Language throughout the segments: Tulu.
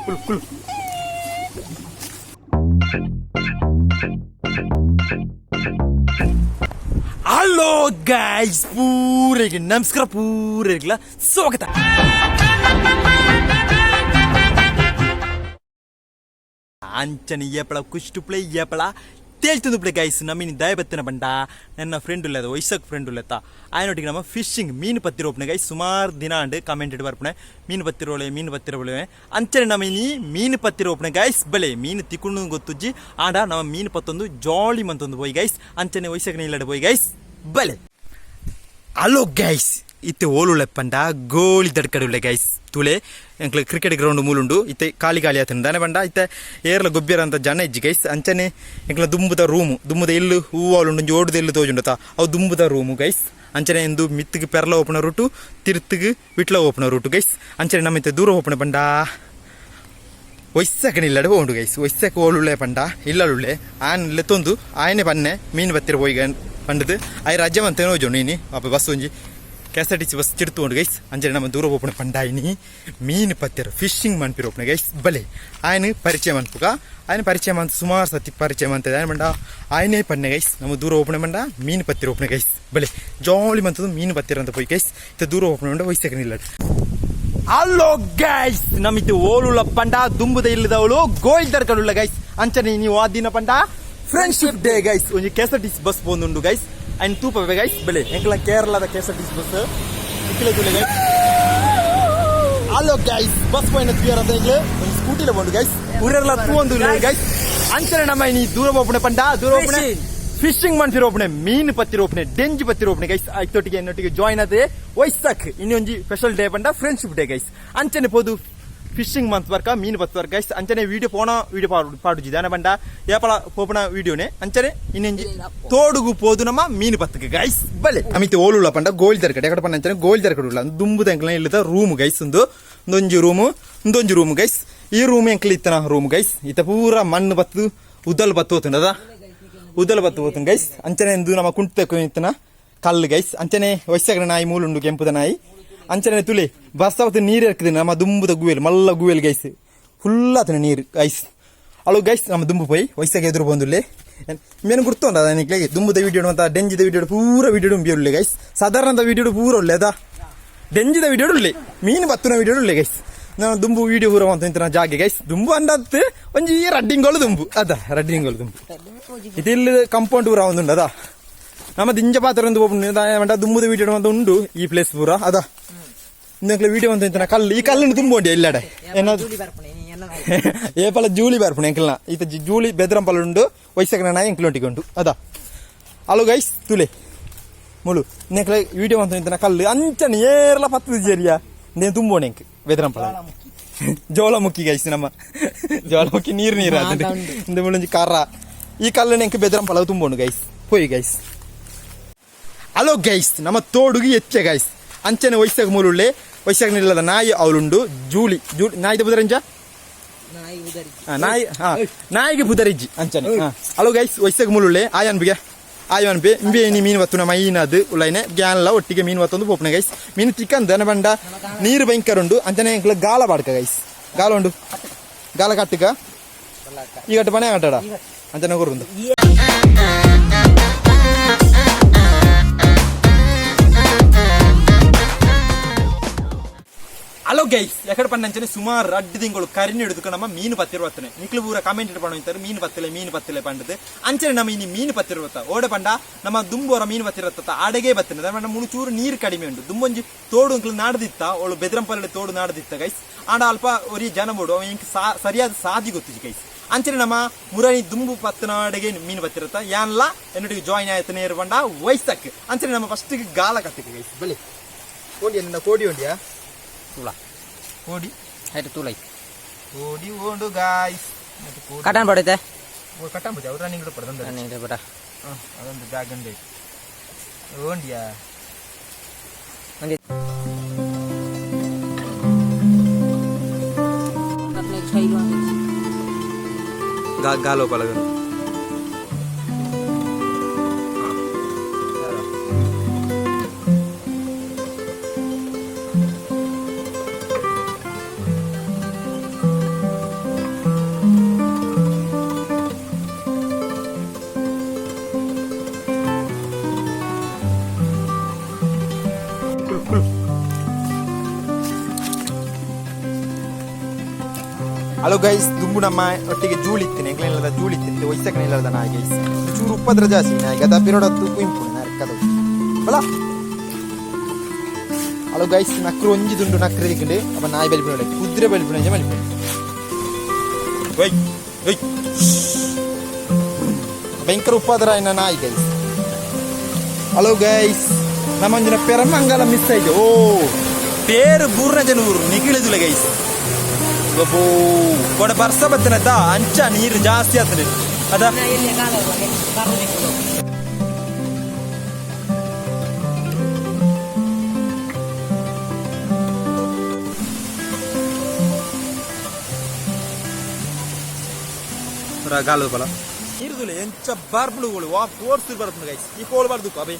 ಕುಲು ಕುಲು. ಹಲೋ ಗೈಸ್, ಪೂರಿಗೆ ನಮಸ್ಕಾರ, ಪೂರಿಗ್ಲ ಸ್ವಾಗತ. ಅಂಚನೆ ಏಪಳ ಕುಷ್ಟು ಪ್ಲೇ ಏಪಳ ತೇಲ್ತುಂದು ಪ್ಲೇ ಗೈಸ್. ನಮ್ಮಿನಿ ದಯಬತ್ತಿನ ಬಂಡ ನನ್ನ ಫ್ರೆಂಡ್ ಉಳ್ಳದ ವೈಸಕ್ ಫ್ರೆಂಡ್ ಉಳ್ಳೆತ್ತ ಆಯನೊಟ್ಟಿಗೆ ನಮ್ಮ ಫಿಶಿಂಗ್ ಮೀನು ಪತ್ತಿರೋಪ್ನೆ ಗೈಸ್. ಸುಮಾರು ದಿನ ಅಂಡ್ ಕಮೆಂಟ್ ಇಟ್ಟು ಬರ್ಪಣೆ, ಮೀನು ಪತ್ತಿರೋಳೆ, ಮೀನು ಪತ್ತಿರೋಳೆ. ಅಂಚನೆ ನಮ್ಮ ಇನಿ ಮೀನು ಪತ್ತಿರೋಪ್ನೆ ಗೈಸ್. ಬಲೆ ಮೀನು ತಿಕ್ಕೊಂಡು ಗೊತ್ತುಜ್ಜಿ ಆಂಡ ನಮ್ಮ ಮೀನು ಪತ್ತೊಂದು ಜಾಲಿ ಮಂತೊಂದು ಪೋಯಿ ಗೈಸ್. ಅಂಚನೆ ವೈಸಕ್ ಇಲ್ಲಡೆ ಪೋಯಿ ಗೈಸ್. ಬಲೆ. ಹಲೋ ಗೈಸ್, ಇತ್ತೆ ಓಲುಳ್ಳೆ ಪಂಡ ಗೋಳಿ ದಡ್ಕಡುಳ್ಳೆ ಗೈಸ್. ತುಲೆ ಎಂಕ್ಲ ಕ್ರಿಕೆಟ್ ಗ್ರೌಂಡ್ ಮೂಲುಂಡು. ಇತ್ತೆ ಖಾಲಿ ಖಾಲಿ ಆತನ ದಾನೆ ಪಂಡ ಇತ್ತೆ ಏರ್ಲ ಗೊಬ್ಬಿಯರ ಅಂತ ಜನ ಇಜ್ಜಿ ಗೈಸ್. ಅಂಚನೆ ಎಂಕ್ಲ ದುಂಬುದ ರೂಮು, ದುಂಬುದ ಇಲ್ಲು ಹೂವಾಲುಂಡು, ಒಂಜಿ ಓಡುದ ಇಲ್ಲು ತೋಜುಂಡತ, ಅವು ದುಂಬುದ ರೂಮು ಗೈಸ್. ಅಂಚನೆ ಎಂದು ಮಿತ್ತಿಗೆ ಪೆರ್ಲ ಓಪನ ರೂಟು, ತಿರ್ತುಗೆ ವಿಟ್ಲ ಓಪನ ರೂಟು ಗೈಸ್. ಅಂಚನೆ ನಮ್ಮ ಇತ್ತೆ ದೂರ ಓಪನ ಪಂಡ ವೈಸಕನಿಲ್ಲಡೆ ಪೋಂಡು ಗೈಸ್. ವೈಸಕ ಓಳುಳ್ಳೆ ಪಂಡ ಇಲ್ಲಳುಳ್ಳೆ ಆನ್ ಲೆತ್ತೊಂದು ಆಯನೆ ಪನ್ನೆ ಮೀನು ಬತ್ತಿರ ಪೋಯಿ ಪಂಡದು ಆಯ್ ರಜೆ ಮಂತೆ ನೋಜೋನು. ಇನಿ ಅಪ್ಪ ಬಸ್ ಒಂಜಿ ಕೆಎಸ್ಆರ್ಟಿಸಿ ಬಸ್ ಚಿಡ್ತು ಉಂಡು ಗೈಸ್. ಅಂಚನೆ ನಮ್ಮ ದೂರ ಪೋಪುನ ಪಂಡ ಇನಿ ಮೀನು ಪತ್ತಿರ ಫಿಶಿಂಗ್ ಮನ್ಪಿರ ಓಪುನ ಗೈಸ್. ಬಲೆ ಆಯನ ಪರಿಚಯ ಮನ್ಪುಗ. ಆಯನ ಪರಿಚಯ ಮಂತ್ ಸುಮಾರು ಸತಿ ಪರಿಚಯ ಮಂತ ಆಯನ ಪಂಡ ಆಯನೇ ಪನ್ನೆ ಗೈಸ್. ನಮ್ಮ ದೂರ ಓಪುನ ಪಂಡ ಮೀನು ಪತ್ತಿರ ಓಪುನ ಗೈಸ್. ಬಲೆ ಜಾಲಿ ಮಂತದ್ದು ಮೀನು ಪತ್ತಿರ ಅಂತ ಪೋಯಿ ಗೈಸ್. ಇತ್ತ ದೂರ ಓಪುನ ಪಂಡ ವೈಸಕನಿಲ್ಲ. ಹಲೋ ಗೈಸ್, ನಮಿತ್ತು ಓಲುಳ್ಳ ಪಂಡ ದುಂಬುದ ಇಲ್ಲದವಳು ಗೋಯ್ ದರ್ಕಡುಳ್ಳ ಗೈಸ್. ಅಂಚನೆ ನೀವು ಆ ದಿನ ಪಂಡ ಫ್ರೆಂಡ್ಶಿಪ್ ಡೇ ಗೈಸ್. ಒಂಜಿ ಕೆಎಸ್ಆರ್ಟಿಸಿ ಬಸ್ ಪೋಂದುಂಡು ಗೈಸ್. ಅಂಡ್ ತೂಪವೆ ಗೈಸ್. ಬೆಳೆ ಎಂಕಲ ಕೇರಳದ ಕೆಎಸ್ಆರ್ಟಿಸಿ ಬಸ್ ಇಕ್ಲೆ ತುಲೆ ಗೈಸ್. ಹಲೋ ಗೈಸ್, ಬಸ್ ಪೋಯಿನ ತುಯರ ಎಂಕ್ಲೆ ಒಂಜಿ ಸ್ಕೂಟಿಲ ಪೋಂಡು ಗೈಸ್. ಊರೆಲ್ಲ ತೂವೊಂದು ಗೈಸ್. ಅಂಚನೆ ನಮ್ಮ ಇನಿ ದೂರ ಪೋಪುಣೆ ಪಂಡ ದೂರ ಪೋಪುಣೆ ಫಿಶಿಂಗ್ ಮನ್ಪಿರ ಓಪನೆ, ಮೀನು ಪತ್ತಿರ ಓಪನೆ, ಡೆಂಜಿ ಪತ್ತಿರ ಓಪನೆ ಗೈಸ್. ಐತೊಟ್ಟಿಗೆ ಎನ್ನೊಟ್ಟಿಗೆ ಜಾಯಿನ್ ಆದೆ ವೈಸಕ್. ಇನ್ನೊಂಜಿ ಸ್ಪೆಷಲ್ ಡೇ ಪಂಡ ಫ್ರೆಂಡ್ಶಿಪ್ ಡೇ ಗೈಸ್. ಅಂಚನೆ ಪೋದು ಫಿಶಿಂಗ್ ಮಂತ್ ವರ್ಕ ಮೀನು ಪತ್ತು ವರ್ಕ ಗೈಸ್. ಅಂಚನೆ ವಿಡಿಯೋ ಪೋಣ ವಿಡಿಯೋ ಪಾಡುಜಿ ದಾನೆ ಬಂಡ ಏಪಳ ಪೋಪಣ ವಿಡಿಯೋನೆ. ಅಂಚನೆ ಇನ್ನೊಂಜಿ ತೋಡುಗು ಪೋದು ನಮ್ಮ ಮೀನು ಪತ್ತಕ್ಕೆ ಗೈಸ್. ಬಲೆ ಅಮಿತ್ ಓಲುಳ್ಳ ಪಂಡ ಗೋಲ್ ದರ್ಕಡೆ ಎಕಡೆ ಪಂಡ ಅಂಚನೆ ಗೋಲ್ ದರ್ಕಡೆ ಉಳ್ಳ ದುಂಬುದ ಎಂಕ್ಲ ಇಲ್ಲದ ರೂಮ್ ಗೈಸ್. ಒಂದು ಒಂದೊಂಜಿ ರೂಮು, ಒಂದೊಂಜಿ ರೂಮ್ ಗೈಸ್. ಈ ರೂಮ್ ಎಂಕ್ಲ ಇತ್ತನ ರೂಮ್ ಗೈಸ್. ಇತ್ತ ಪೂರ ಮಣ್ಣು ಬತ್ತು ಉದ್ದಲ್ ಬತ್ತು ಹೋತುಂಡದ, ಉದ್ದಲ ಬತ್ತು ಹೋತುಂಡು ಗೈಸ್. ಅಂಚನೆ ಎಂದು ನಮ್ಮ ಕುಂಟು ಇತ್ತನ ಕಲ್ಲು ಗೈಸ್. ಅಂಚನೆ ವಯಸ್ಸಾಗ್ರ ನಾಯಿ ಮೂಲುಂಡು, ಕೆಂಪುದ ನಾಯಿ. ಅಂಚನೆ ತುಲೆ ಬಸ್ತಾವತ್ತು ನೀರು ಇರ್ಕದೆ ನಮ್ಮ ದುಂಬುದ ಗುವೆಲ್, ಮಲ್ಲ ಗುವೆಲ್ ಗೈಸ್. ಫುಲ್ ಆತನ ನೀರು ಗೈಸ್. ಅಳು ಗೈಸ್, ನಮ್ಮ ದುಂಬು ಪೋಯಿ ವಯಸ್ಸಾಗ ಎದುರು ಬಂದುಲ್ಲೆ ಮೇನು ಗುರ್ತುಂಡ ನಿಕ್ಲೆಗೆ. ದುಂಬುದ ವಿಡಿಯೋ ಅಂತ ಡೆಂಜಿದ ವಿಡಿಯೋ ಪೂರ ವಿಡಿಯೋ ಉಂಬಿಯುಳ್ಳೆ ಗೈಸ್. ಸಾಧಾರಣದ ವಿಡಿಯೋ ಪೂರ ಉಳ್ಳೆ ಅದ, ಡೆಂಜಿದ ವಿಡಿಯೋ ಉಳ್ಳೆ, ಮೀನು ಬತ್ತುನ ವಿಡಿಯೋ ಉಳ್ಳೆ ಗೈಸ್. ನಾನು ದುಂಬು ವಿಡಿಯೋ ಪೂರ ಅಂತ ಇಂತನ ಜಾಗೆ ಗೈಸ್. ದುಂಬು ಅಂದತ್ತು ಒಂಜಿ ರಡ್ಡಿಂಗೋಳು ದುಂಬು ಅದ, ರಡ್ಡಿಂಗೋಳು ದುಂಬು. ಇದು ಕಂಪೌಂಡ್ ಪೂರ ಒಂದುಂಡು ಅದ. ನಮ್ಮ ದಿಂಜ ಪಾತ್ರ ಒಂದು ಪೋಪುಂಡು ದುಂಬುದ ವಿಡಿಯೋ ಅಂತ ಉಂಡು. ಈ ಪ್ಲೇಸ್ ಪೂರ ಅದ. ಇನ್ನೊಂದು ವಿಡಿಯೋ ಅಂತ ಇಂತನ ಕಲ್ಲು, ಈ ಕಲ್ಲನ್ನು ತುಂಬುಂಡಿ ಇಲ್ಲಡೆ ಏನಾದ್ರು ಏಪಲ ಜೂಲಿ ಬರ್ಪುಣೆ ಎಂಕಲ್ನ. ಈತ ಜೂಲಿ ಬೆದ್ರಂಪಲ ಉಂಡು, ವಯಸ್ಸಾಗ ನಾಯಿ ಎಂಕ್ಲೊಂಟಿಗೆ ಉಂಟು ಅದ. ಅಲೋ ಗೈಸ್, ತುಲೆ ಮುಳು ನೆಕ್ಲ ವಿಡಿಯೋ ಅಂತ ಇಂತನ ಕಲ್ಲು. ಅಂಚನೆ ಏರ್ಲ ಪತ್ತು ಜರಿಯ ನೇನು ತುಂಬೋಣೆ ಎಂಕ್ ಬೆದ್ರಂಪಲ ಜೋಳಮುಖಿ ಗೈಸ್. ನಮ್ಮ ಜೋಳಮುಖಿ ನೀರು ನೀರು ಅದು ಇಂದ ಮುಳಂಜಿ ಕರ. ಈ ಕಲ್ಲು ನೆಂಕ್ ಬೆದ್ರಂಪಲ ತುಂಬೋಣು ಗೈಸ್. ಪೋಯಿ ಗೈಸ್. ಹಲೋ ಗೈಸ್, ನಮ್ಮ ತೋಡುಗೆ ಎಚ್ಚೆ ಗೈಸ್. ಅಂಚನೆ ವಯಸ್ಸಾಗ ಮೂಲುಳ್ಳೆ, ವಯಸ್ಸಾಗ ನಿಲ್ಲದ ನಾಯಿ ಅವಳುಂಡು ಜೂಲಿ. ಜೂಲಿ ನಾಯಿದ ಬುದರಂಜ ನಾಯಿ, ಹಾ ನಾಯಿಗೆ ಬುದರಿಜ್ಜಿ ಅಂಚನೆ. ಹಲೋ ಗೈಸ್, ವಯಸ್ಸಾಗ ಮೂಲುಳ್ಳೆ ಆಯನ್ ಬಿಗೆ ಆಯನ್ ಬೆ ಇಂಬೆ ಇನಿ ಮೀನು ಬತ್ತುನ ಮೈನದು ಉಳ್ಳೈನೆ ಗ್ಯಾನ್ಲ ಒಟ್ಟಿಗೆ ಮೀನು ಬತ್ತೊಂದು ಪೋಪುನ ಗೈಸ್. ಮೀನು ತಿಕ್ಕಂದು ದನ ಬಂಡ ನೀರು ಭಯಂಕರ ಉಂಡು. ಅಂಚನೆ ಎಂಕ್ಲ ಗಾಲ ಬಾಡ್ಕ ಗೈಸ್. ಗಾಲ ಉಂಡು, ಗಾಲ ಕಟ್ಟುಕ ಈ ಕಟ್ಟು ಪಣೆ ಕಟ್ಟಡ ಅಂಚನೆ ಕೊರುಂದು. ಹಲೋ ಗೈಸ್, ಎಕಡೆ ಪಂಡಂಚನೆ ಸುಮಾರು ರಡ್ಡು ತಿಂಗಳು ಕರಿನ ಹಿಡಿದು ನಮ್ಮ ಮೀನು ಪತ್ತಿರುವತ್ತನೆ. ನಿಕ್ಲು ಪೂರ ಕಮೆಂಟ್ ಇಟ್ಟು ಇಂತಾರೆ, ಮೀನು ಪತ್ತಿಲೆ, ಮೀನು ಪತ್ತಿಲೆ ಪಂಡದು. ಅಂಚನೆ ನಮ್ಮ ಇನಿ ಮೀನು ಪತ್ತಿರುವತ್ತ ಓಡೆ ಪಂಡ ನಮ್ಮ ದುಂಬೋರ ಮೀನು ಪತ್ತಿರತ್ತ ಆಡೆಗೆ ಬತ್ತಿನ ಪಂಡ ಮುಳು ಚೂರು ನೀರು ಕಡಿಮೆ ಉಂಟು. ದುಂಬೊಂಜಿ ತೋಡು ಅಂಕ್ಲು ನಾಡದಿತ್ತ, ಅವಳು ಬೆದ್ರಂಪಲ್ಲೆ ತೋಡು ನಾಡದಿತ್ತ ಗೈಸ್. ಆಂಡ ಅಲ್ಪ ಒರಿ ಜನ ಬೋಡು ಇಂಕ್ ಸರಿಯಾದ ಸಾದಿ ಗೊತ್ತಿಜಿ ಗೈಸ್. ಅಂಚನೆ ನಮ್ಮ ಮುರಣಿ ದುಂಬು ಪತ್ತನಾಡೆಗೆ ಮೀನು ಪತ್ತಿರತ್ತ ಯಾನ್ಲ ಎನ್ನೊಟ್ಟಿಗೆ ಜಾಯಿನ್ ಆಯ್ತು ನೇರು ಪಂಡ ವಯಸ್ಸಕ್. ಅಂಚನೆ ನಮ್ಮ ಫಸ್ಟ್ ಗಾಲ ಕತ್ತಿಗೆ ಗೈಸ್. ಬಲಿ ಕೋಡಿ ಎನ್ನ ಕೋಡಿ ಉಂಡಿಯಾ? ತುಳ. ಕೋಡಿ. ಆಯ್ತು, ತುಳೈ. ಕೋಡಿ ಓಂಡು ಗಾಯ್ಸ್. ಕಟನ್ ಪಡೈತೆ. ಕಟ್ಟಂಬುಜ ಅವ್ರು ರನ್ನಿಂಗ್ ಪಡೆದಂದ. Running but. ಅದೊಂದು ಜಾಗ ಉಂಡು ಓಂಡಿಯಾ. ಒಂಜಿ ಗಾಲೋ ಪಲಗ. ಹಲೋ ಗೈಸ್, ದುಂಬು ನಮ್ಮ ಒಟ್ಟಿಗೆ ಜೂಳಿ ಇತ್ತೇನೆ, ಎಂಗ್ಲೆಲ್ಲದ ಜೂಳಿ ಇತ್ತಿನ ವಯಸ್ಸಕ್ಕೆ ಇಲ್ಲದ ನಾಯಿ ಗೈಸ್. ಚೂರು ಉಪ್ಪದ್ರ ಜಾಸ್ತಿ ನಾಯಿ ಗದ ಪಿರೋಡತ್ತು ಕುಯಿಂಪು ನರ್ಕದು ಬಲ. ಹಲೋ ಗೈಸ್, ನಕ್ರು ಒಂಜಿ ದುಂಡು ನಕ್ರು ದಿಕ್ಕಂಡು ಅಪ್ಪ ನಾಯಿ ಬಲಿಪುಣ, ಕುದುರೆ ಬಲಿಪುಣ ಬಲಿಪುಣ. ಒಯ್ ಒಯ್, ಭಯಂಕರ ಉಪ್ಪದ್ರ ಇನ್ನ ನಾಯಿ ಗೈಸ್. ಹಲೋ ಗೈಸ್, ನಮ್ಮ ಪೆರಮಂಗಲ ಮಿಸ್ ಆಯ್ತು. ಓ ಪೇರು ಬೂರ್ನ ಜನೂರು ನಿಗಿಳಿದುಲ್ಲ ಗೈಸ್. ಒಬ್ಬೋ ಕೊಡ ಬರ್ಸ ಬತ್ತನತ್ತ ಅಂಚ ನೀರು ಜಾಸ್ತಿ ಆಗ್ತದೆ ಅದ. ಗಾಲದ ಬಲ ನೀರುದುಲೆ ಎಂಚ ಬರ್ಪುಂಡು ವಾ ಫೋರ್ಸ್ ಬರ್ಪುಂಡು ಗೈಸ್. ಈ ಕೋಲ್ ಬರ್ದು ಅಬೆ.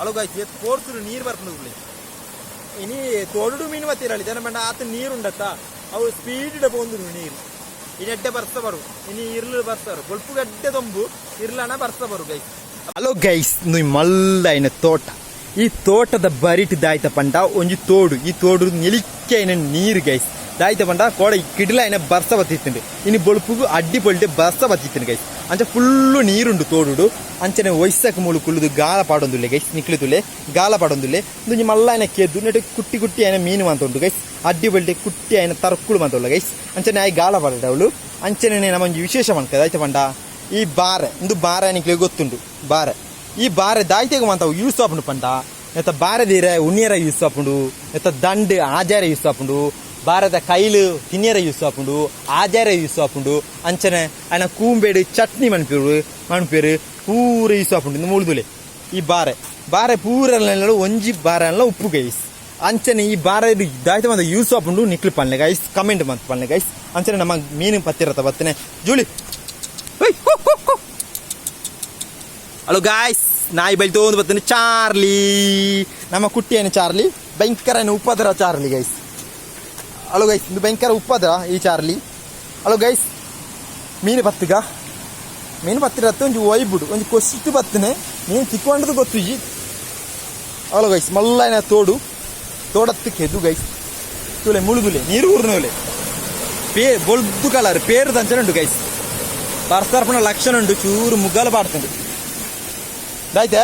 ಹಲೋ ಗೈಸ್, ಏತ್ ಫೋರ್ಸ್ ನೀರು ಬರ್ಪುಂಡು. ಇನಿ ತೋಡು ಮೀನು ಮತ್ತಿರಲಿ ಜನ ಬಂಡ ಆತ ನೀರುಂಡತ್ತ, ಅವು ಸ್ಪೀಡ್ ಪೋಂದು ನೀರು. ಇನಿ ಎಡ್ಡೆ ಬರ್ಸ ಬರು, ಇನಿ ಇರ್ಲು ಬರ್ಸಾರು ಬೊಲ್ಪು ಗಡ್ಡೆ ದೊಂಬು ಇರ್ಲನ ಬರ್ಸ ಬರು ಗೈಸ್. ಹಲೋ ಗೈಸ್, ನುಯ್ ಮಲ್ಲ ಐನ ತೋಟ. ಈ ತೋಟದ ಬರಿಟ್ ದಾಯ್ತ ಪಂಡ ಒಂಜಿ ತೋಡು. ಈ ತೋಡು ನಿಲಿಕ್ಕೆ ಐನ ನೀರು ಗೈಸ್. ದಾಯ್ತ ಪಂಡ ಕೋಡ ಕಿಡ್ಲ ಐನ ಬರ್ಸ ಬತ್ತಿತ್ತುಂಡು. ಇನಿ ಬೊಲ್ಪುಗು ಅಡ್ಡಿ ಪೊಲ್ಟೆ ಬರ್ಸ ಬತ್ತಿತ್ತುಂಡು ಗೈಸ್. ಅಂಚ ಫುಲ್ಲು ನೀರುಂಡು ತೋಡುಡು. ಅಂಚನೆ ವಯಸ್ಸಕ್ಕೆ ಮೂಲು ಕುಳ್ಳುದು ಗಾಲ ಪಾಡೊಂದುಲ್ಲೆ ಗೈಸ್. ನಿಕ್ಲಿತುಲೆ ಗಾಲ ಪಾಡೊಂದುಲ್ಲೆ. ಒಂಜಿ ಮಲ್ಲ ಐನ ಕೆದ್ದು ನೆಟ್ ಕುಟ್ಟಿ ಕುಟ್ಟಿ ಐನ ಮೀನು ಮಾಂತುಂಡು ಗೈಸ್. ಅಡ್ಡಿ ಬಲ್ಟೆ ಕುಟ್ಟಿ ಐನ ತರಕ್ಕುಳು ಮಾಂತುಲ್ಲ ಗೈಸ್. ಅಂಚನೆ ಆಯ್ ಗಾಲ ಪಾಡವಳು. ಅಂಚನೆ ನಮ್ಮ ಒಂಜಿ ವಿಶೇಷ ಮನ್ಕದ ಆಯ್ತ ಪಂಡ ಈ ಬಾರೆ ಇಂದು ಬಾರೆ ನಿಕ್ಲೆ ಗೊತ್ತುಂಡು ಬಾರೆ. ಈ ಬಾರೆ ದಾಯ್ತೆಗೆ ಮಾಂತವು ಯೂಸ್ ಆಪುಂಡು ಪಂಡ ನೆತ್ತ ಬಾರೆ ದೀರೆ ಉಣ್ಣಿಯರ ಯೂಸ್ ಆಪುಂಡು, ನೆತ್ತ ದಂಡು ಆಜಾರ ಯೂಸ್ ಆಪುಂಡು, ಬಾರದ ಕೈಲು ತಿನ್ನಿಯರ ಯೂಸ್ ಆಪುಂಡು, ಆಜಾರ ಯೂಸ್ ಆಪುಂಡು. ಅಂಚನೆ ಆಯ್ನ ಕೂಂಬೇಡು ಚಟ್ನಿ ಮನ್ಪೇರು ಮನ್ಪೇರು ಪೂರ ಯೂಸ್ ಆಪುಂಡು. ಇಂದು ಮುಳ್ದುಲೆ ಈ ಬಾರೆ ಬಾರೆ ಪೂರ ಒಂಜಿ ಬಾರೆ ಅಲ್ಲ ಉಪ್ಪು ಗೈಸ್. ಅಂಚನೆ ಈ ಬಾರೆ ದಾಯ್ತ ಬಂದ ಯೂಸ್ ಆಪುಂಡು ನಿಕ್ಲು ಪನ್ಲೆ ಗೈಸ್, ಕಮೆಂಟ್ ಮಂತ್ ಪನ್ಲೆ ಗೈಸ್. ಅಂಚನೆ ನಮ್ಮ ಮೀನು ಪತ್ತಿರತ್ತ ಬತ್ತನೆ ಜೂಲಿ. ಹಲೋ ಗಾಯ್ಸ್, ನಾಯಿ ಬೈಲ್ತೋಂದು ಬತ್ತನೆ ಚಾರ್ಲಿ. ನಮ್ಮ ಕುಟ್ಟಿಯೇನು ಚಾರ್ಲಿ ಭಯಂಕರ ಉಪ್ಪದರ ಚಾರ್ಲಿ ಗೈಸ್. ಹಲೋ ಗೈಸ್, ಇದು ಭಯಂಕರ ಉಪ್ಪದರ ಈ ಚಾರ್ಲಿ. ಹಲೋ ಗೈಸ್, ಮೀನು ಪತ್ತುಗ ಮೀನು ಪತ್ತಿರತ್ತ ಒಂಜಿ ಒಯ್ಬಿಡು ಒಂಜಿ ಕೊಸಿಟ್ಟು ಬತ್ತನೆ ಮೀನು ತಿಕ್ಕೊಂಡದು ಗೊತ್ತುಜಿ. ಹಲೋ ಗೈಸ್, ಮಲ್ಲೈನ ತೋಡು ತೋಡತ್ತು ಕೆದು ಗೈಸ್. ತುಲೆ ಮುಳುಗುಲೆ ನೀರು ಊರ್ನೋಲೆ ಪೇ ಬೊಲ್ದು ಕಲರ್ ಪೇರು ದಂಚನ ಉಂಟು ಗೈಸ್. ಬರ್ಸರ್ಪಣ ಲಕ್ಷಣ ಉಂಟು, ಚೂರು ಮುಗ್ಗಲ ಪಾಡ್ತುಂಡು. ದಾಯ್ತಾ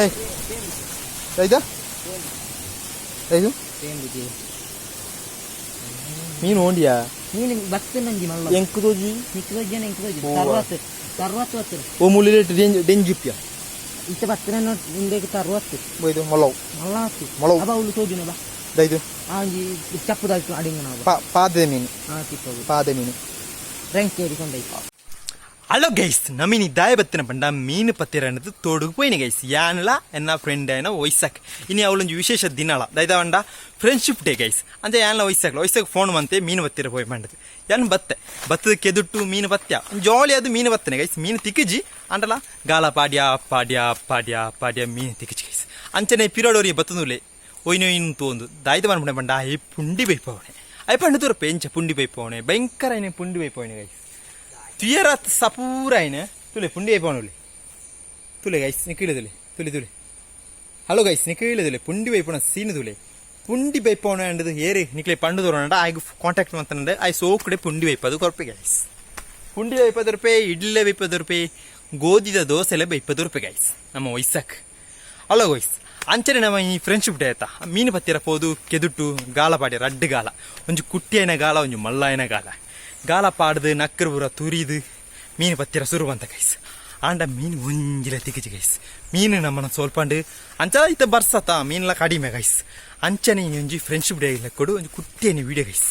ಏಯ್ ದಾಯ್ತಾ ದಾಯ್ತು ಮೀನು ಓಂಡಿಯಾ? ಮೀನು ಬತ್ತನಂಜಿ ಮಲ್ಲ. ಎಂಕು ತೋಜಿ? ನಿಕ್ಕು ತೋಜನ, ಎಂಕು ತೋಜಿ. ಓ. ತರ್ವತ್ತು ತರ್ವತ್ತು ಬತ್ತು. ಓ ಮುಳ್ಳಿ ಡೆಂಜಿಪ್ಯ. ಇತ್ತ ಬತ್ತನ ಇಂದೆಗೆ ತರ್ವತ್ತು. ಇದು ಮೊಳವು. ಮಲ್ಲ ಹತ್ತು. ಮೊಳವು. ಅಬ ಉಳ್ಳು ತೋಜುನ ಬಾ. ದೈದು. ಆ ಒಂಜಿ ಚಪ್ಪುದಾಯ್ತು ಅಡಿಂಗನ ಬಾ. ಪಾದೆ ಮೀನು. ಆ ತಿಪ್ಪದು. ಪಾದೆ ಮೀನು. ರ್ಯಾಂಕ್ ಏರಿಕೊಂಡೈತು. ಹಲೋ ಗೈಸ್, ನಮಿನಿ ದಾಯ ಬತ್ತಿನ ಪಂಡ ಮೀನು ಪತ್ತಿರಣ್ಣದು ತೋಡುಗು ಪೋಯಿನಿ ಗೈಸ್. ಯಾನ್ಲ ಎನ್ನ ಫ್ರೆಂಡ್ ಆಯ್ನ ವೈಸಾಕ್. ಇನಿ ಅವಳೊಂಜಿ ವಿಶೇಷ ದಿನಲ ದೈದ ಪಂಡ ಫ್ರೆಂಡ್ಶಿಪ್ ಡೇ ಗೈಸ್. ಅಂಚ ಯಾನ್ಲ ವೈಸಾಕ್ಲ ವೈಸಾಕ್ ಫೋನ್ ಮಂತೆ ಮೀನು ಬತ್ತಿರ ಪೋಯಿ ಪಂಡದು. ಯಾನ್ ಬತ್ತೆ ಬತ್ತದ ಕೆದುಟ್ಟು ಮೀನು ಬತ್ತ್ಯ ಜಾಲಿ. ಅದು ಮೀನು ಬತ್ತನೆ ಗೈಸ್. ಮೀನು ತಿಕ್ಕಿಜಿ ಅಂಡಲ ಗಾಲ ಪಾಡ್ಯ ಪಾಡ್ಯ ಪಾಡ್ಯ ಪಾಡ್ಯ ಮೀನು ತಿಕ್ಕಿಜಿ ಗೈಸ್. ಅಂಚನೆ ಪಿರೋಡೋರಿ ಬತ್ತನುಲೆ ಒಯ್ನ ಒಯ್ನು ತೋಂದು ದಾಯ್ತ ಪನ್ಪುಣೆ ಪಂಡ ಈ ಪುಂಡಿ ಬೈಪವಣೆ I ಪಂಡ ತೂರಪ್ಪ ಎಂಚ ಪುಂಡಿ ಬೈಪವಣೆ. ಭಯಂಕರ ಐನೆ ಪುಂಡಿ ಬೈಪವಣೆ ಗೈಸ್. ತುಯರತ್ ಸಪೂರ ಐನೆ ತುಲೆ ಪುಂಡಿ ಬೈಪವಣೆ ತುಲೆ ಗೈಸ್. ನಿಕ್ಕಿಳ ತುಲೆ ತುಲೆ ತುಲೆ. ಹಲೋ ಗೈಸ್, ನಿಕ್ಕಿಳ ತುಲೆ ಪುಂಡಿ ಬೈಪುಣ ಸೀನು ತುಲೆ. ಪುಂಡಿ ಬೈಪವಣೆ ಅಂಡದು ಏರಿ ನಿಕ್ಲೆ ಪಂಡು ತೋರಣಂಡ ಆಯ್ಗು ಕಾಂಟ್ಯಾಕ್ಟ್ ಮಂತಂಡೆ ಆಯ್ ಸೋಕಡೆ ಪುಂಡಿ ಬೈಪದು ಕೊರ್ಪೆ ಗೈಸ್. ಪುಂಡಿ ಬೈಪದ ರೂಪಾಯಿ, ಇಡ್ಲೆ ಬೈಪದ ರೂಪಾಯಿ, ಗೋಧಿದ ದೋಸೆಲೆ ಬೈಪದ ರೂಪಾಯಿ ಗೈಸ್ ನಮ್ಮ ವೈಸಾಕ್. ಹಲೋ ಗೈಸ್, ಅಂಚನೆ ನಮ್ಮ ಈ ಫ್ರೆಂಡ್ಶಿಪ್ ಡೇ ಆಯ್ತಾ ಮೀನು ಪತ್ತಿರ ಪೋದು ಕೆದುಟ್ಟು ಗಾಲ ಪಾಡಿ ರಡ್ಡು ಗಾಲ, ಒಂಜಿ ಕುಟ್ಟಿಯನ ಗಾಲ, ಒಂಜಿ ಮಲ್ಲಾಯನ ಗಾಲ. ಗಾಲ ಪಾಡ್ದು ನಕ್ಕರು ಪೂರ ತುರಿದು ಮೀನು ಪತ್ತಿರ ಸುರು ಬಂತ ಗೈಸ್. ಆಂಡ ಮೀನು ಒಂಜಿಲ ತಿಕ್ಕಿಜಿ ಗೈಸ್. ಮೀನು ನಮ್ಮನ ಸೋಲ್ಪಂಡು ಅಂಚ ಇತ್ತ ಬರ್ಸತ ಮೀನ್ಲ ಕಡಿಮೆ ಗೈಸ್. ಅಂಚನೆ ಒಂಜಿ ಫ್ರೆಂಡ್ಶಿಪ್ ಡೇ ಇಲ್ಲ ಕೊಡು ಒಂಜಿ ಕುಟ್ಟಿಯನ ವಿಡಿಯೋ ಗೈಸ್.